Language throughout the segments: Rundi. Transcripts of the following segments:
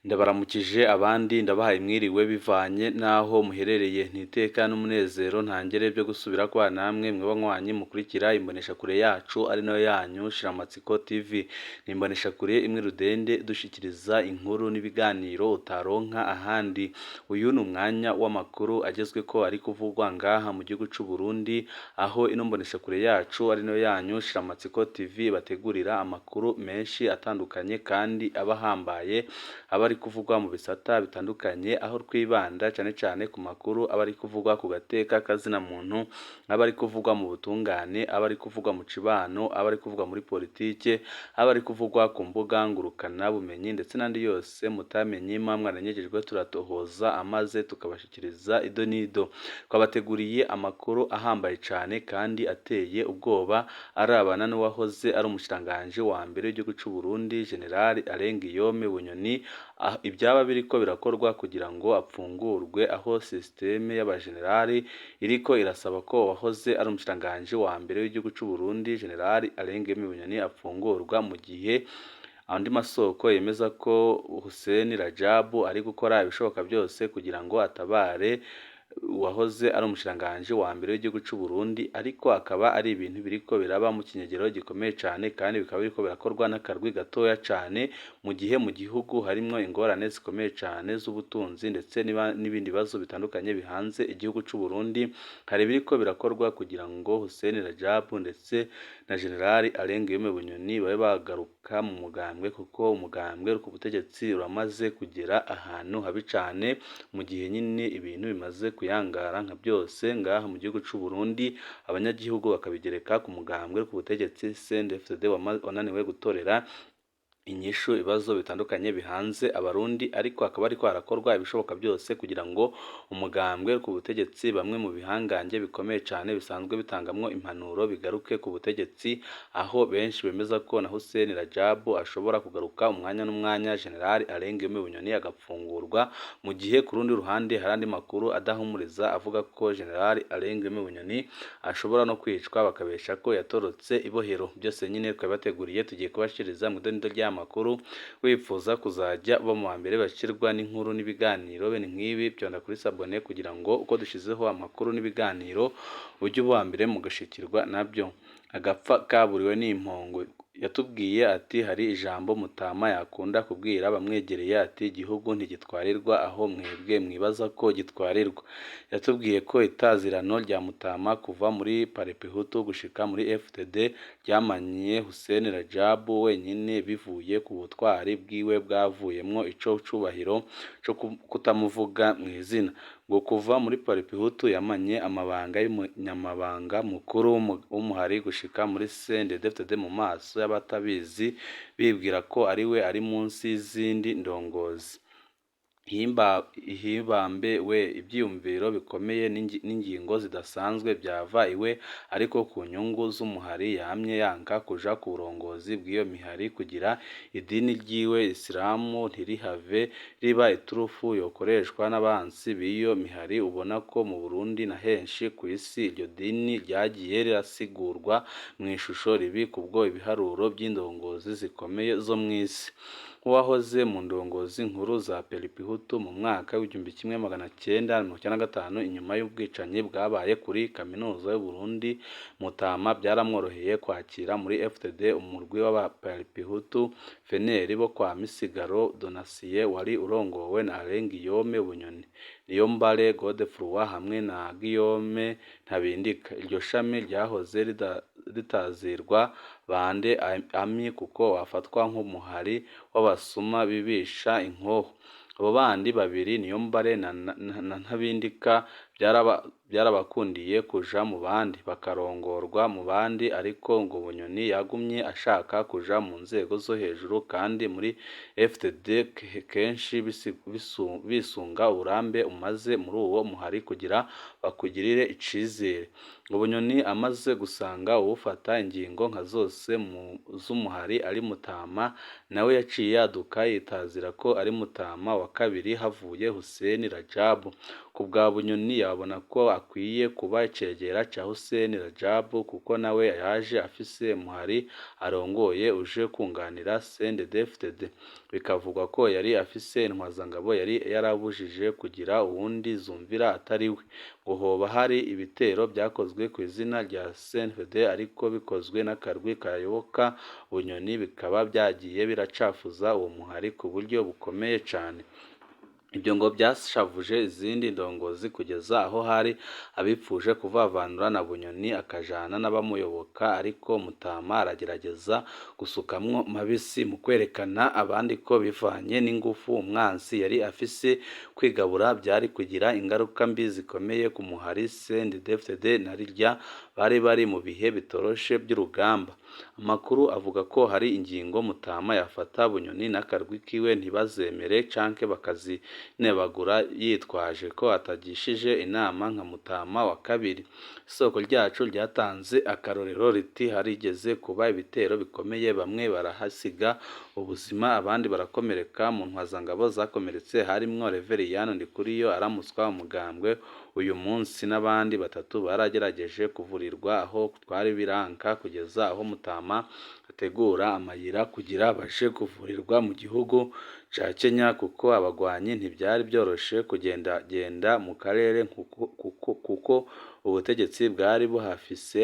Ndabaramukije abandi ndabahaye mwiriwe bivanye n'aho muherereye, n'iteka n'umunezero ntangere byo gusubira kwa namwe mwe banywanyi mukurikira imboneshakure yacu ari nayo yanyu Shiramatsiko TV. Ni imboneshakure imwe rudende idushikiriza inkuru n'ibiganiro utaronka ahandi. Uyu ni umwanya w'amakuru agezweko ari kuvugwa ngaha mu gihugu c'u Burundi, aho ino mboneshakure yacu ari nayo yanyu Shiramatsiko TV bategurira amakuru menshi atandukanye kandi aba ahambaye, aba ari kuvugwa mu bisata bitandukanye, aho twibanda cane cane ku makuru aba ari kuvugwa ku gateka kazina muntu, aba ari kuvugwa mu butungane, aba ari kuvugwa mu cibano, aba ari kuvugwa muri politike, aba ari kuvugwa ku mbuga ngurukana bumenyi ndetse n'andi yose mutamenye muba mwaranyejejwe turatohoza amaze tukabashikiriza ido n'ido. Twabateguriye amakuru ahambaye cane kandi ateye ubwoba arabana n'uwahoze ari umushikiranganji wa mbere w'igihugu c'u Burundi General Alain Guillaume Bunyoni, ivyaba biriko birakorwa kugira ngo apfungurwe, aho systeme y'abajenerali iriko irasaba ko uwahoze ari umushikiranganji wa mbere w'igihugu c'u Burundi General Alain Guillaume Bunyoni apfungurwa, mu gihe andi masoko yemeza ko Hussein Rajab ari gukora ibishoboka byose kugira ngo atabare uwahoze ari umushikiranganji wa mbere w'igihugu c'u Burundi, ariko akaba ari ibintu biriko biraba mu kinyegero gikomeye cane kandi bikaba biriko birakorwa n'akarwi gatoya cane, mu gihe mu gihugu harimwo ingorane zikomeye cane z'ubutunzi ndetse n'ibindi bibazo bitandukanye bihanze igihugu c'u Burundi. Hari ibiriko birakorwa kugira ngo Hussein Rajab ndetse na General Alain Guillaume Bunyoni babe bagaruka mu mugambwe, kuko umugambwe uri ku butegetsi uramaze kugera ahantu habi cane, mu gihe nyine ibintu bimaze kuyangara nka byose ngaha mu gihugu c'u Burundi, abanyagihugu bakabigereka ku mugambwe uri ku butegetsi CNDD-FDD wananiwe gutorera inyishu ibibazo bitandukanye bihanze abarundi, ariko hakaba hariko harakorwa ibishoboka byose kugira ngo umugambwe ku butegetsi, bamwe mu bihangange bikomeye cane bisanzwe bitangamwo impanuro, bigaruke ku butegetsi, aho benshi bemeza ko na Hussein Rajab ashobora kugaruka umwanya n'umwanya, General Alain Guillaume Bunyoni agapfungurwa, mu gihe ku rundi ruhande hari andi makuru adahumuriza avuga ko General Alain Guillaume Bunyoni ashobora no kwicwa bakabesha ko yatorotse ibohero. Byose nyine twabibateguriye, tugiye kubashikiriza mu idonido ry'aya makuru. Wifuza kuzajya uba mu wa mbere bashirwa n'inkuru n'ibiganiro bene nk'ibi, byonda kuri s'abonner kugira ngo uko dushizeho amakuru n'ibiganiro ujye uba uwa mbere mugashikirwa nabyo. Agapfa kaburiwe n'impongo. Yatubwiye ati hari ijambo Mutama yakunda kubwira abamwegereye, ati igihugu ntigitwarirwa aho mwebwe mwibaza ko gitwarirwa. Yatubwiye ko itazirano rya Mutama kuva muri Paripehutu gushika muri FDD ryamanye Hussein Rajab wenyine, bivuye ku butwari bwiwe bwavuyemwo ico cubahiro co kutamuvuga mw'izina. Ngo kuva muri Paripehutu yamanye amabanga y'umunyamabanga mukuru w'umuhari gushika muri CNDD-FDD, mu maso y'abatabizi bibwira ko ariwe ari munsi y'izindi ndongozi. Ihibambe we, ivyiyumviro bikomeye n'ingingo zidasanzwe vyava iwe, ariko ku nyungu z'umuhari yamye yanka kuja ku burongozi bw'iyo mihari kugira idini ryiwe Isilamu ntirihave riba iturufu yokoreshwa n'abansi b'iyo mihari. Ubona ko mu Burundi na henshi kw'isi iryo dini ryagiye rirasigurwa mw'ishusho ribi kubwo ibiharuro vy'indongozi zikomeye zo mw'isi. Nk'uwahoze mu ndongozi nkuru za Paripehutu mu mwaka w'1995 inyuma y'ubwicanyi bwabaye kuri kaminuza y'u Burundi, Mutama byaramworoheye kwakira muri FDD umurwi w'abaparipehutu FNL bo kwa Misigaro Donatien wari urongowe na Alain Guillaume Bunyoni, Niyombare Godefroid hamwe na Guillaume Ntabindika. Iryo shami ryahoze ritazirwa Bande Ami kuko wafatwa nk'umuhari w'abasuma bibisha inkoho. Abo bandi babiri Niyombare na Ntabindika byarabakundiye kuja mu bandi bakarongorwa mu bandi, ariko ngo Bunyoni yagumye ashaka kuja mu nzego zo hejuru, kandi muri FDD kenshi bisunga uburambe umaze muri uwo muhari kugira bakugirire icizere. Ngo Bunyoni amaze gusanga uwufata ingingo nka zose z'umuhari ari Mutama, nawe yaciye yaduka yitazira ko ari Mutama wa kabiri havuye Hussein Rajab. Ku bwa Bunyoni yabona ko akwiye kuba icegera ca Hussein Rajab kuko nawe yaje afise umuhari arongoye uje kunganira CNDD-FDD. Bikavugwa ko yari afise intwazangabo yari yarabujije kugira uwundi zumvira atari we. Ngo hoba hari ibitero vyakozwe kw'izina rya CNDD ariko bikozwe n'akarwi kayoboka Bunyoni, bikaba vyagiye biracafuza uwo muhari ku buryo bukomeye cane. Ibyo ngo byashavuje izindi ndongozi kugeza aho hari abipfuje kuvavanura na Bunyoni akajana n'abamuyoboka, ariko Mutama aragerageza gusukamwo mabisi mu kwerekana abandi ko bivanye n'ingufu umwansi yari afise, kwigabura byari kugira ingaruka mbi zikomeye ku muhari CNDD-FDD na rirya bari bari mu bihe bitoroshe by'urugamba. Amakuru avuga ko hari ingingo Mutama yafata Bunyoni n'akarwi kiwe ntibazemere canke bakazinebagura yitwaje ko atagishije inama nka Mutama wa kabiri. Isoko ryacu ryatanze akarorero riti harigeze kuba ibitero bikomeye, bamwe barahasiga ubuzima abandi barakomereka. Mu ntwazangabo zakomeretse harimwo Reveriyani Ndikuriyo aramutswa umugambwe uyu munsi n'abandi batatu baragerageje kuvurirwa aho twari biranka kugeza aho Mutama ategura amayira kugira baje kuvurirwa mu gihugu ca Kenya, kuko abagwanyi ntivyari vyoroshe kugendagenda mu karere kuko ubutegetsi bwari buhafise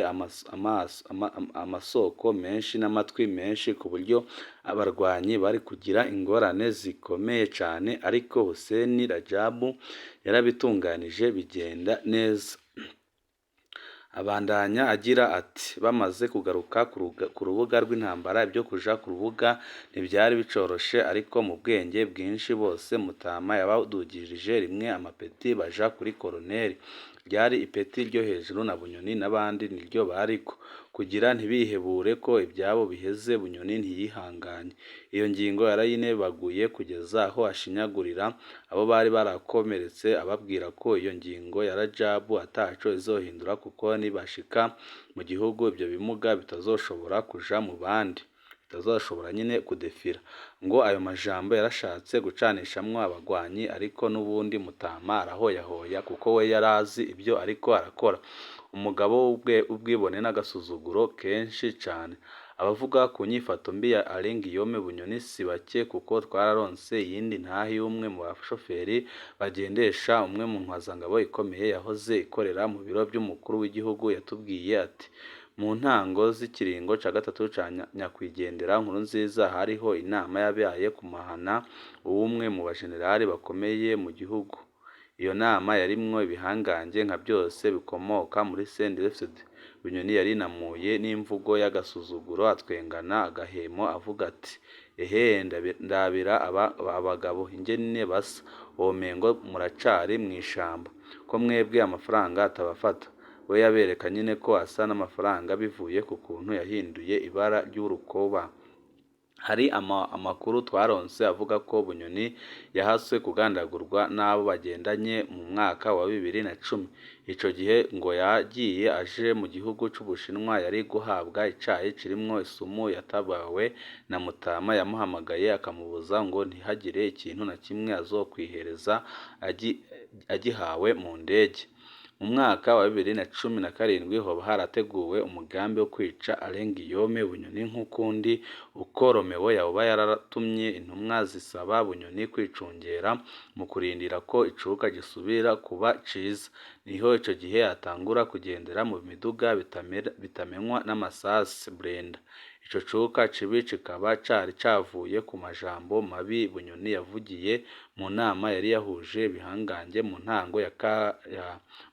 amasoko menshi n'amatwi menshi ku buryo abarwanyi bari kugira ingorane zikomeye cane, ariko Hussein Rajabu yarabitunganije bigenda neza. Abandanya agira ati bamaze kugaruka ku rubuga rw'intambara, ibyo kuja ku rubuga ntivyari bicoroshe, ariko mu bwenge bwinshi bose Mutama yabadugirije rimwe amapeti baja kuri koroneri. Ryari ipeti ryo hejuru na Bunyoni n'abandi niryo bariko. Kugira ntibihebure ko ivyabo biheze, Bunyoni ntiyihanganye. Iyo ngingo yarayinebaguye kugeza aho ashinyagurira abo bari barakomeretse, ababwira ko iyo ngingo ya Rajabu ataco izohindura kuko nibashika mu gihugu ivyo bimuga bitazoshobora kuja mu bandi, bitazashobora nyine kudefira. Ngo ayo majambo yarashatse gucanishamwo abagwanyi, ariko n'ubundi Mutama arahoyahoya kuko we yarazi ibyo ariko arakora. Umugabo w'ubwibone n'agasuzuguro kenshi cane. Abavuga ku nyifato mbi ya Alain Guillaume Bunyoni si bake, kuko twararonse iyindi ntahe y'umwe mu bashoferi bagendesha umwe mu ntwazangabo ikomeye yahoze ikorera mu biro vy'umukuru w'igihugu. Yatubwiye ati mu ntango z'ikiringo ca gatatu ca nyakwigendera Nkurunziza hariho inama yabaye ku mahana w'umwe mu bajenerali bakomeye mu gihugu. Iyo nama yarimwo ibihangange nka byose bikomoka muri CNDD-FDD. Bunyoni yarinamuye n'imvugo y'agasuzuguro atwengana agahemo avuga ati ehe ndabira abagabo ingene basa, womengo muracari mw'ishamba, ko mwebwe amafaranga atabafata. We yabereka nyine ko asa n'amafaranga bivuye ku kuntu yahinduye ibara ry'urukoba. Hari amakuru twaronse avuga ko Bunyoni yahaswe kugandagurwa n'abo bagendanye mu mwaka wa 2010. Ico gihe ngo yagiye aje mu gihugu c'Ubushinwa, yari guhabwa icayi kirimwo isumu yatabawe na Mutama yamuhamagaye akamubuza ngo ntihagire ikintu na kimwe azokwihereza agihawe mu ndege. Mu mwaka wa 2017 hoba harateguwe umugambi wo kwica Alain Guillaume Bunyoni nk'ukundi uko Romeo yoba yaratumye intumwa zisaba Bunyoni kwicungera mu kurindira ko icuka gisubira kuba ciza. Niho ico gihe atangura kugendera mu miduga bitamenywa n'amasasi Brenda. Ico cuka cibi kikaba cari cavuye ku majambo mabi Bunyoni yavugiye mu nama yari yahuje ibihangange mu ntango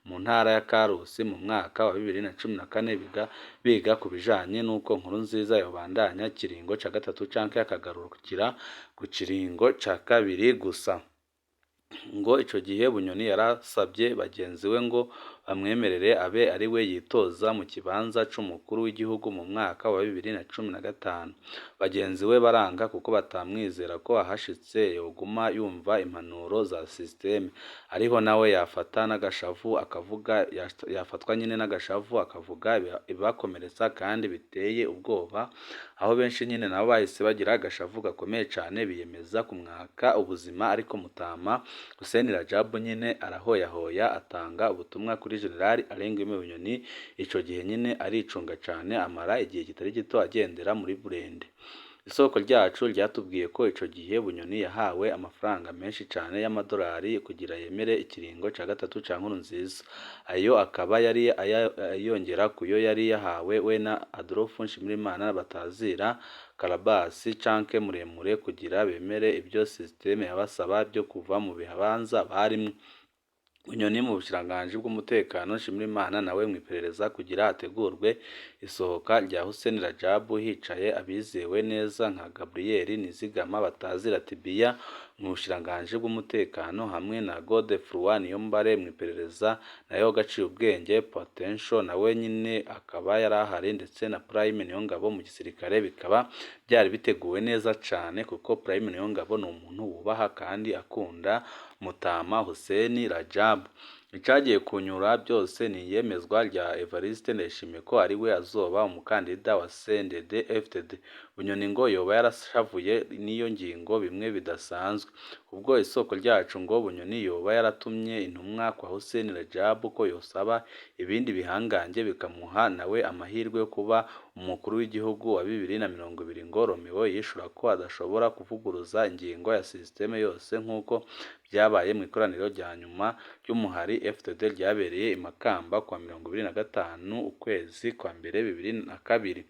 mu ntara ya Karusi mu mwaka wa 2014, biga ku bijanye n'uko Nkurunziza yobandanya ikiringo ca gatatu canke akagarukira ku kiringo ca kabiri gusa. Ngo ico gihe Bunyoni yarasabye bagenzi we ngo bamwemerere abe ari we yitoza mu kibanza c'umukuru w'igihugu mu mwaka wa 2015. Bagenzi we baranga kuko batamwizera ko ahashitse yoguma yumva impanuro za systeme, ariho nawe yafata n'agashavu akavuga, yafatwa nyine n'agashavu akavuga ibibakomeretsa kandi biteye ubwoba, aho benshi nyine nabo bahise bagira agashavu gakomeye cane biyemeza kumwaka ubuzima, ariko Mutama Hussein Rajab nyine arahoyahoya atanga ubutumwa kuri General Alain Guillaume Bunyoni. Ico gihe nyine aricunga cane, amara igihe kitari gito agendera muri burende. Isoko ryacu ryatubwiye ko ico gihe Bunyoni yahawe amafaranga menshi cane y'amadolari kugira yemere ikiringo ca gatatu ca Nkurunziza, ayo akaba yari ayongera kuyo yari yahawe we na Adolphe Nshimirimana batazira Karabasi canke Muremure kugira bemere ibyo systeme yabasaba byo kuva mu bibanza barimwo. Bunyoni mu bushikiranganji bw'umutekano, Nshimirimana nawe mw'iperereza kugira hategurwe isohoka rya Hussein Rajab, hicaye abizewe neza nka Gabriel Nizigama batazira Tibiya mu bushikiranganji bw'umutekano, hamwe na Godefroid Niyombare mw'iperereza, nayo Gaciyubwenge Potential nawe nyine akaba yari ahari, ndetse na Prime Niyongabo mu gisirikare. Bikaba byari biteguwe neza cane kuko Prime Niyongabo ni umuntu wubaha kandi akunda Mutama Hussein Rajab. Icagiye kunyura byose ni iyemezwa rya Evariste Ndayishimiye ko ari we azoba umukandida wa CNDD FDD. Bunyoni ngo yoba yarashavuye n'iyo ngingo bimwe bidasanzwe. Ubwo isoko ryacu ngo Bunyoni yoba yaratumye intumwa kwa Hussein Rajab ko yosaba ibindi bihangange bikamuha nawe amahirwe yo kuba umukuru w'igihugu wa 2020, ngo Romeo yishura ko adashobora kuvuguruza ingingo ya systeme yose nk'uko byabaye mu ikoraniro rya nyuma ry'umuhari FDD ryabereye i Makamba kuwa 25 ukwezi kwa mbere 2002,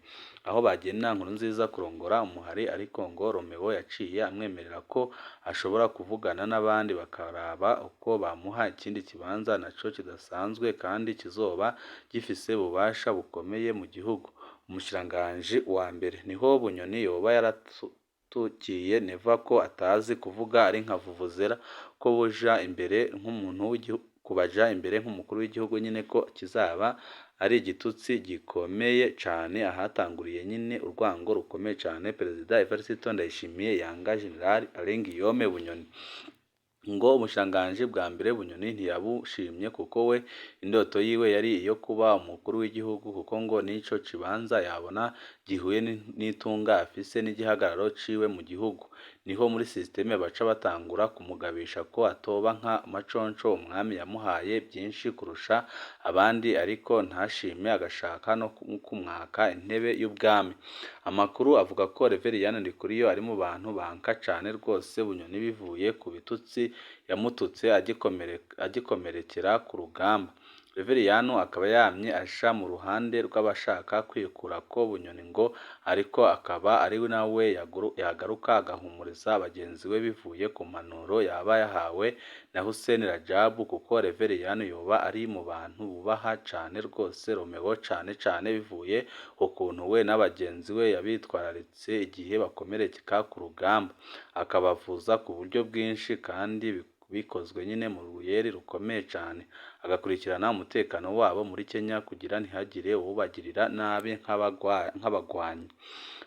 aho bagena Nkurunziza kurongora umuhari, ariko ngo Romeo yaciye amwemerera ko ashobora kuvugana n'abandi bakaraba uko bamuha ikindi kibanza naco kidasanzwe kandi kizoba gifise ububasha bukomeye mu gihugu. Umushikiranganji wa mbere niho Bunyoni yoba yaratukiye Neva ko atazi kuvuga ari nka vuvuzela, ko buja imbere nk'umuntu w'igihugu, kubaja imbere nk'umukuru w'igihugu nyine ko kizaba ari igitutsi gikomeye cane, ahatanguriye nyine urwango rukomeye cane Perezida Evariste Ndayishimiye yanga General Alain Guillaume Bunyoni. Ngo ubushikiranganji bwa mbere Bunyoni ntiyabushimye kuko we indoto yiwe yari iyo kuba umukuru w'igihugu, kuko ngo nico kibanza yabona gihuye n'itunga afise n'igihagararo ciwe mu gihugu. Niho muri systeme baca batangura kumugabisha ko atoba nka Maconco, umwami yamuhaye byinshi kurusha abandi ariko ntashime agashaka no kumwaka intebe y'ubwami. Amakuru avuga ko Reverien Ndikuriyo ari mu bantu banka cane rwose Bunyoni bivuye ku bitutsi yamututse agikomerekera ku rugamba. Reveriyani akaba yamye asha mu ruhande rw'abashaka kwikurako Bunyoni, ngo ariko akaba ari nawe yagaruka agahumuriza bagenzi we bivuye ku mpanuro yaba yahawe na Hussein Rajab, kuko Reveriyani yoba ari mu bantu bubaha cane rwose Romeo, cane cane bivuye ku kuntu we n'abagenzi we yabitwararitse igihe bakomereka ku rugamba, akabavuza ku buryo bwinshi kandi bikozwe nyine mu ruyeri rukomeye cane, agakurikirana umutekano wabo muri Kenya kugira ntihagire uwubagirira nabi nk'abagwanyi.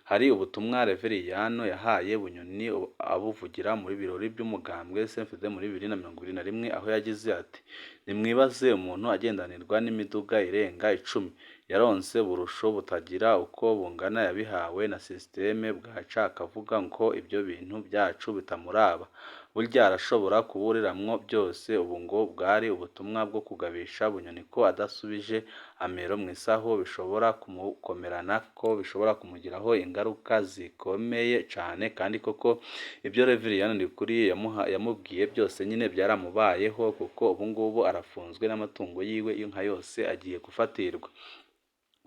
Hari ubutumwa Reveriyano yahaye Bunyoni abuvugira muri birori by'umugambwe CNDD muri 2021, aho yagize ati: "Nimwibaze umuntu agendanirwa n'imiduga irenga 10 yaronse burusho butagira uko bungana yabihawe na systeme, bwaca akavuga ngo ibyo bintu byacu bitamuraba, burya arashobora kuburiramwo byose." Ubu ngo bwari ubutumwa bwo kugabisha Bunyoni ko adasubije amero mw'isaho bishobora kumukomerana, ko bishobora kumugiraho ingaruka zikomeye cane, kandi koko ibyo Reverien Ndikuriyo yamubwiye byose nyine byaramubayeho, kuko ubu ngubu arafunzwe n'amatungo yiwe y'inka yose agiye gufatirwa.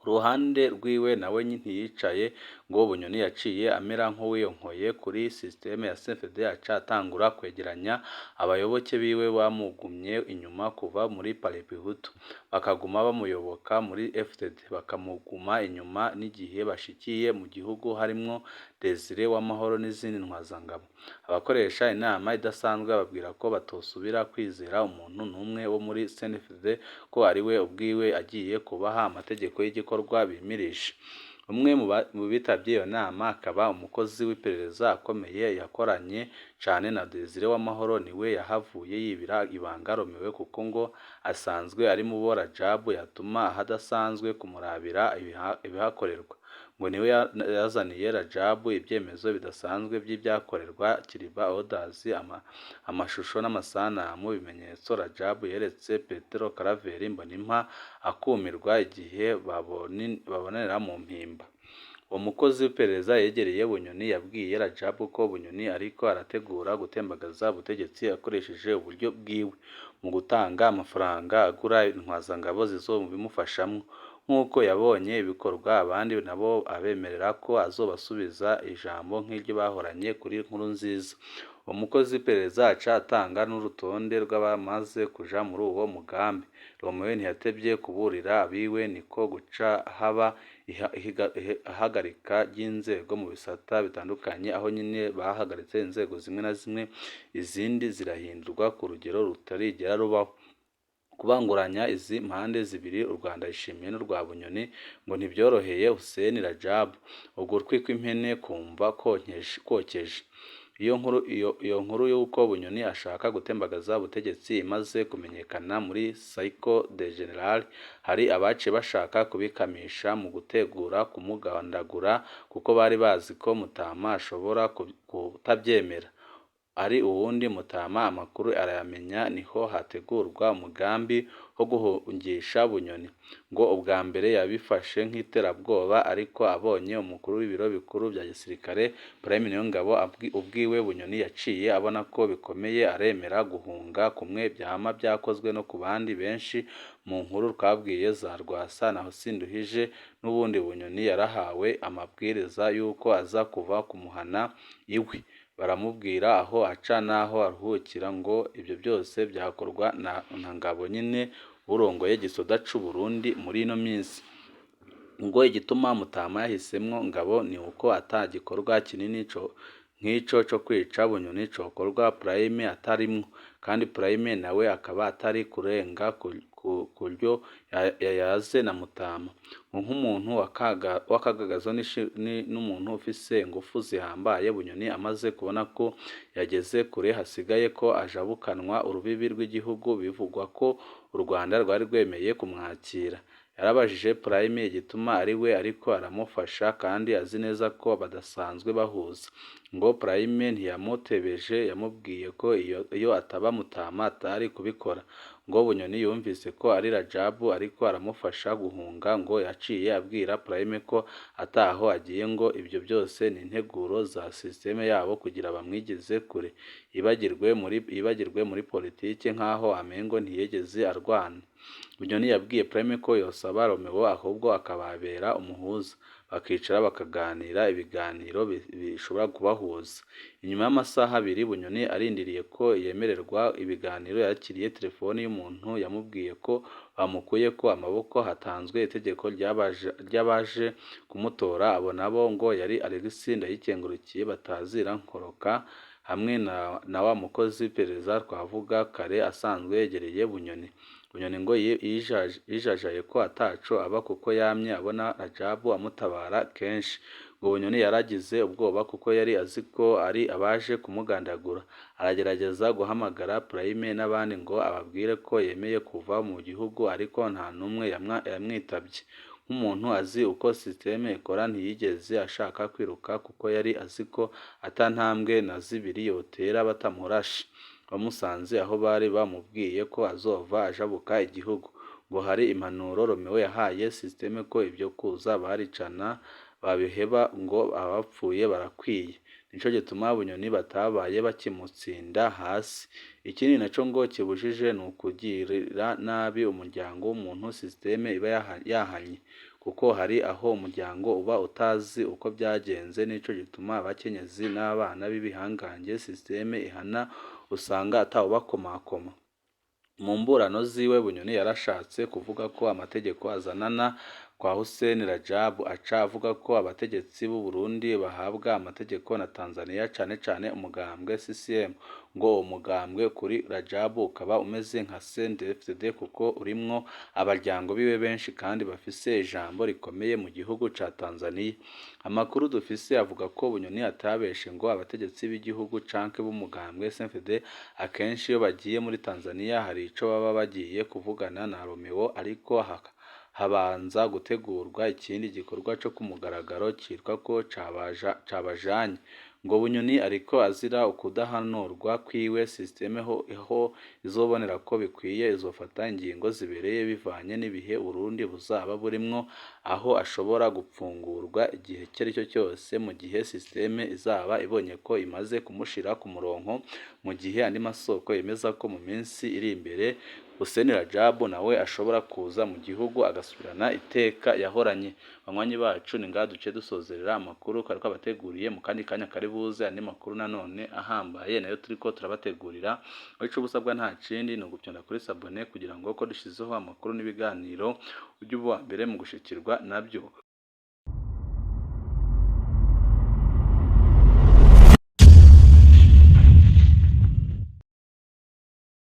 Ku ruhande rwiwe nawe ntiyicaye, ngo Bunyoni yaciye amera nk'uwiyonkoye kuri systeme ya CNDD, aca atangura kwegeranya abayoboke biwe bamugumye inyuma kuva muri Palebihutu, bakaguma bamuyoboka muri FDD, bakamuguma inyuma n'igihe bashikiye mu gihugu, harimwo Desire Uwamahoro n'izindi ntwazangabo. Abakoresha inama idasanzwe ababwira ko batosubira kwizera umuntu n'umwe wo muri CNDD, ko ari we ubwiwe agiye kubaha amategeko y'igikorwa bimirije. Umwe mu bitavye iyo nama, akaba umukozi w'iperereza akomeye yakoranye cane na Desire Uwamahoro, niwe yahavuye yibira ibanga Romeo, kuko ngo asanzwe ari mu bo Rajabu yatuma ahadasanzwe kumurabira ibihakorerwa. Ngo niwe yazaniye Rajabu ibyemezo bidasanzwe by'ibyakorerwa Kiriba Orders, amashusho n'amasanamu, ibimenyetso Rajabu yeretse Petero Karaveri Mbonimpa akumirwa igihe babonanira mu Mpimba. Uwo mukozi w'iperereza yegereye Bunyoni yabwiye Rajabu ko Bunyoni ariko arategura gutembagaza ubutegetsi akoresheje uburyo bwiwe mu gutanga amafaranga agura intwazangabo zizobimufashamwo, nk'uko yabonye ibikorwa abandi nabo abemerera ko azobasubiza ijambo nk'iryo bahoranye kuri Nkurunziza. Uwo mukozi w'iperereza aca atanga n'urutonde rw'abamaze kuja muri uwo mugambi. Romeo ntiyatevye kuburira abiwe, niko guca haba ihagarika ry'inzego mu bisata bitandukanye, aho nyine bahagaritse inzego zimwe na zimwe, izindi zirahindurwa ku rugero rutarigera rubaho. Kubanguranya izi mpande zibiri, urwa Ndayishimiye n'urwa Bunyoni, ngo ntibyoroheye Hussein Rajabu. Ugutwi kw'impene kumva kokeje. Iyo nkuru y'uko Bunyoni ashaka gutembagaza ubutegetsi imaze kumenyekana muri Cercle des Généraux, hari abaciye bashaka kubikamisha mu gutegura kumugandagura, kuko bari bazi ko Mutama ashobora kutabyemera. Ari uwundi Mutama amakuru arayamenya, niho hategurwa umugambi wo guhungisha Bunyoni. Ngo ubwa mbere yabifashe nk'iterabwoba, ariko abonye umukuru w'ibiro bikuru bya gisirikare Prime Niyongabo ubwiwe, Bunyoni yaciye abona ko bikomeye, aremera guhunga kumwe vyama vyakozwe no ku bandi benshi mu nkuru twabwiye za Rwasa na Sinduhije. N'ubundi Bunyoni yarahawe amabwiriza y'uko aza kuva kumuhana iwe, baramubwira aho aca n'aho aruhukira. Ngo ibyo byose byakorwa na Ngabo nyine urongoye igisoda c'u Burundi muri ino minsi. Ngo igituma Mutama yahisemwo Ngabo ni uko ata gikorwa kinini nk'ico co kwica Bunyoni cokorwa Prime atarimwo, kandi Prime nawe akaba atari kurenga kuryo yayaze na Mutama. Ngo nk'umuntu w'akagagazo n'umuntu ufise ingufu zihambaye, Bunyoni amaze kubona ko yageze kure, hasigaye ko ajabukanwa urubibi rw'igihugu bivugwa ko u Rwanda rwari rwemeye kumwakira, yarabajije Prime igituma ari we ariko aramufasha kandi azi neza ko badasanzwe bahuza. Ngo Prime ntiyamutebeje, yamubwiye ko iyo ataba Mutama atari kubikora. Ngo Bunyoni yumvise ko ari Rajabu ariko aramufasha guhunga, ngo yaciye abwira Prime ko ataho agiye, ngo ibyo byose ni integuro za systeme yabo kugira bamwigize kure, yibagirwe muri politike nkaho amengo ntiyigeze arwana. Bunyoni yabwiye Prime ko yosaba Romeo ahubwo akababera umuhuza, bakicara bakaganira ibiganiro bishobora kubahuza. Inyuma y'amasaha 2 Bunyoni arindiriye ko yemererwa ibiganiro, yakiriye telefoni y'umuntu yamubwiye ko bamukuyeko amaboko, hatanzwe itegeko ry'abaje kumutora. Abo nabo ngo yari Alexis Ndayikengurukiye batazira Nkoroka hamwe na wa mukozi w'iperereza twavuga kare asanzwe yegereye Bunyoni. Bunyoni ngo yijajaye ko ataco aba, kuko yamye abona Rajabu amutabara kenshi. Ngo Bunyoni yaragize ubwoba kuko yari azi ko ari abaje kumugandagura. Aragerageza guhamagara Prime n'abandi ngo ababwire ko yemeye kuva mu gihugu, ariko nta n'umwe yamwitabye. Nk'umuntu azi uko systeme ikora, ntiyigeze ashaka kwiruka, kuko yari azi ko ata ntambwe na zibiri yotera batamurashe bamusanze aho bari bamubwiye ko azova ajabuka igihugu. Ngo hari impanuro Romeo yahaye systeme ko ibyo kuza baricana babiheba, ngo abapfuye barakwiye. Nico gituma Bunyoni batabaye bakimutsinda hasi. Ikindi naco ngo kibujije ni ukugirira nabi umuryango w'umuntu systeme iba yahanye. kuko hari aho umuryango uba utazi uko byagenze. Nico gituma abakenyezi n'abana b'ibihangange systeme ihana usanga atawubakomakoma. Mu mburano ziwe, Bunyoni yarashatse kuvuga ko amategeko azanana kwa Hussein Rajab, aca avuga ko abategetsi b'u Burundi bahabwa amategeko na Tanzania, cane cane umugambwe CCM. Ngo uwo mugambwe kuri Rajab ukaba umeze nka CNDD-FDD kuko urimwo abaryango biwe benshi kandi bafise ijambo rikomeye mu gihugu ca Tanzania. Amakuru dufise avuga ko Bunyoni atabeshe ngo abategetsi b'igihugu canke b'umugambwe CNDD akenshi iyo bagiye muri Tanzania hari ico baba bagiye kuvugana na Romeo, ariko habanza gutegurwa ikindi gikorwa co ku mugaragaro citwa ko cabajanye. Ngo Bunyoni ariko azira ukudahanurwa kwiwe. Systeme ho izobonera ko bikwiye izofata ingingo zibereye bivanye n'ibihe Burundi buzaba burimwo, aho ashobora gupfungurwa igihe icyo cyose mu gihe systeme izaba ibonye ko imaze kumushira ku murongo, mu gihe andi masoko yemeza ko mu minsi iri imbere Hussein Rajab nawe ashobora kuza mu gihugu agasubirana iteka yahoranye. Banywanyi bacu, ni ngaha duce dusozerera amakuru twari twabateguriye. Mu kandi kanya kari buze andi makuru nanone ahambaye nayo turiko turabategurira. Ico ubusabwa nta kindi, ni ugupyonda kuri s'abonner kugira ngo ko dushizeho amakuru n'ibiganiro ujye uba uwa mbere mu gushikirwa nabyo.